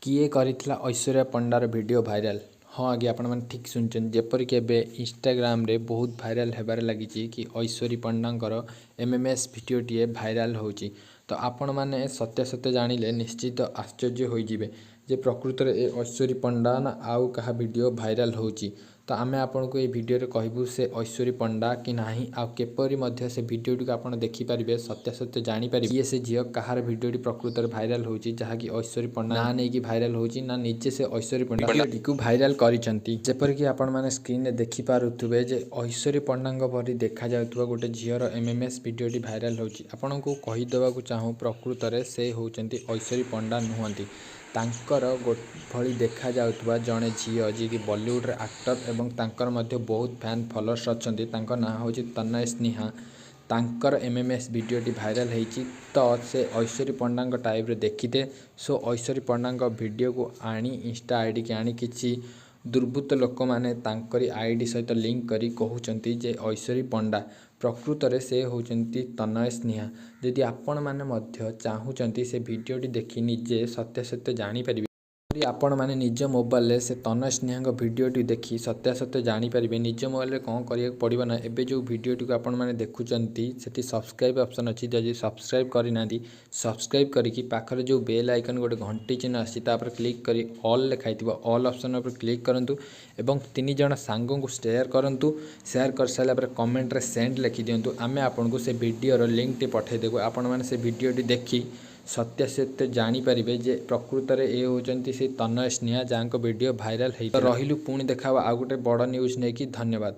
କିଏ କରିଥିଲା Aishwarya ପଣ୍ଡାର video viral? ହଁ ଆଜ୍ଞା, ଆପଣମାନେ ଠିକ୍ ଶୁଣିଛନ୍ତି। ଯେପରିକି ଏବେ ଇନଷ୍ଟାଗ୍ରାମରେ ବହୁତ ଭାଇରାଲ୍ ହେବାରେ ଲାଗିଛି କି ଐଶ୍ୱରୀ ପଣ୍ଡାଙ୍କର MMS ଭିଡ଼ିଓଟିଏ ଭାଇରାଲ୍ ହେଉଛି। ତ ଆପଣମାନେ ସତ୍ୟାସତ୍ୟ ଜାଣିଲେ ନିଶ୍ଚିତ ଆଶ୍ଚର୍ଯ୍ୟ ହୋଇଯିବେ ଯେ ପ୍ରକୃତରେ ଏ ଐଶ୍ୱରୀ ପଣ୍ଡା ନା ଆଉ କାହା ଭିଡ଼ିଓ ଭାଇରାଲ୍ ହେଉଛି। ତ ଆମେ ଆପଣଙ୍କୁ ଏଇ ଭିଡ଼ିଓରେ କହିବୁ ସେ ଐଶ୍ୱରୀ ପଣ୍ଡା କି ନାହିଁ, ଆଉ କିପରି ମଧ୍ୟ ସେ ଭିଡ଼ିଓଟିକୁ ଆପଣ ଦେଖିପାରିବେ, ସତ୍ୟାସତ୍ୟ ଜାଣିପାରିବେ କିଏ ସେ ଝିଅ, କାହାର ଭିଡ଼ିଓଟି ପ୍ରକୃତରେ ଭାଇରାଲ୍ ହେଉଛି, ଯାହାକି ଐଶ୍ୱରୀ ପଣ୍ଡା ନାଁ ନେଇକି ଭାଇରାଲ୍ ହେଉଛି ନା ନିଜେ ସେ ଐଶ୍ୱରୀ ପଣ୍ଡା ଭିଡ଼ିଓଟିକୁ ଭାଇରାଲ୍ କରିଛନ୍ତି। ଯେପରିକି ଆପଣମାନେ ସ୍କ୍ରିନ୍ରେ ଦେଖିପାରୁଥିବେ ଯେ ଐଶ୍ୱରୀ ପଣ୍ଡାଙ୍କ ପରି ଦେଖାଯାଉଥିବା ଗୋଟେ ଝିଅର MMS ଭିଡ଼ିଓଟି ଭାଇରାଲ୍ ହେଉଛି। ଆପଣଙ୍କୁ କହିଦେବାକୁ ଚାହୁଁ, ପ୍ରକୃତରେ ସେ ହେଉଛନ୍ତି ଐଶ୍ୱରୀ ପଣ୍ଡା ନୁହନ୍ତି, ତାଙ୍କର ଭଳି ଦେଖାଯାଉଥିବା ଜଣେ ଝିଅ, ଯିଏକି ବଲିଉଡ଼ର ଆକ୍ଟର ଏବଂ ତାଙ୍କର ମଧ୍ୟ ବହୁତ ଫ୍ୟାନ୍ ଫଲୋଅର୍ସ ଅଛନ୍ତି। ତାଙ୍କ ନାଁ ହେଉଛି ତନୟ ସ୍ନେହା। ତାଙ୍କର MMS ଭିଡ଼ିଓଟି ଭାଇରାଲ୍ ହେଇଛି। ତ ସେ ଐଶ୍ୱରୀ ପଣ୍ଡାଙ୍କ ଟାଇପ୍ର ଦେଖିତେ, ସୋ ଐଶ୍ୱରୀ ପଣ୍ଡାଙ୍କ ଭିଡ଼ିଓକୁ ଆଣି ଇନଷ୍ଟା ଆଇଡ଼ିକି ଆଣି କିଛି ଦୁର୍ବୃତ୍ତ ଲୋକମାନେ ତାଙ୍କରି ଆଇଡ଼ି ସହିତ ଲିଙ୍କ କରି କହୁଛନ୍ତି ଯେ ଐଶ୍ୱରୀ ପଣ୍ଡା। ପ୍ରକୃତରେ ସେ ହେଉଛନ୍ତି ତନୟ ସ୍ନେହା। ଯଦି ଆପଣମାନେ ମଧ୍ୟ ଚାହୁଁଛନ୍ତି, ସେ ଭିଡ଼ିଓଟି ଦେଖି ନିଜେ ସତ୍ୟାସତ୍ୟ ଜାଣିପାରିବେ। ଯଦି ଆପଣମାନେ ନିଜ ମୋବାଇଲରେ ସେ ତନୟ ସ୍ନେହାଙ୍କ ଭିଡ଼ିଓଟି ଦେଖି ସତ୍ୟାସତ୍ୟ ଜାଣିପାରିବେ, ନିଜ ମୋବାଇଲରେ କ'ଣ କରିବାକୁ ପଡ଼ିବ ନା ଏବେ ଯେଉଁ ଭିଡ଼ିଓଟିକୁ ଆପଣମାନେ ଦେଖୁଛନ୍ତି, ସେଠି ସବସ୍କ୍ରାଇବ୍ ଅପସନ୍ ଅଛି। ଯଦି ସବସ୍କ୍ରାଇବ୍ କରିନାହାନ୍ତି, ସବସ୍କ୍ରାଇବ୍ କରିକି ପାଖରେ ଯେଉଁ ବେଲ୍ ଆଇକନ୍ ଗୋଟେ ଘଣ୍ଟି ଚିହ୍ନ ଆସିଛି, ତାପରେ କ୍ଲିକ୍ କରି ଅଲ୍ ଲେଖା ହେଇଥିବ, ଅଲ୍ ଅପସନ୍ ଉପରେ କ୍ଲିକ୍ କରନ୍ତୁ ଏବଂ ତିନି ଜଣ ସାଙ୍ଗଙ୍କୁ ସେୟାର କରନ୍ତୁ। ସେୟାର କରିସାରିଲା ପରେ କମେଣ୍ଟରେ ସେଣ୍ଡ ଲେଖିଦିଅନ୍ତୁ। ଆମେ ଆପଣଙ୍କୁ ସେ ଭିଡ଼ିଓର ଲିଙ୍କଟି ପଠାଇଦେବୁ। ଆପଣମାନେ ସେ ଭିଡ଼ିଓଟି ଦେଖି ସତ୍ୟାସତ୍ୟ ଜାଣିପାରିବେ ଯେ ପ୍ରକୃତରେ ଏ ହେଉଛନ୍ତି ସେ ତନୟ ସ୍ନେହା, ଯାହାଙ୍କ ଭିଡ଼ିଓ ଭାଇରାଲ୍ ହେଇ ରହିଲୁ। ପୁଣି ଦେଖା ହେବ ଆଉ ଗୋଟେ ବଡ଼ ନ୍ୟୁଜ୍ ନେଇକି। ଧନ୍ୟବାଦ।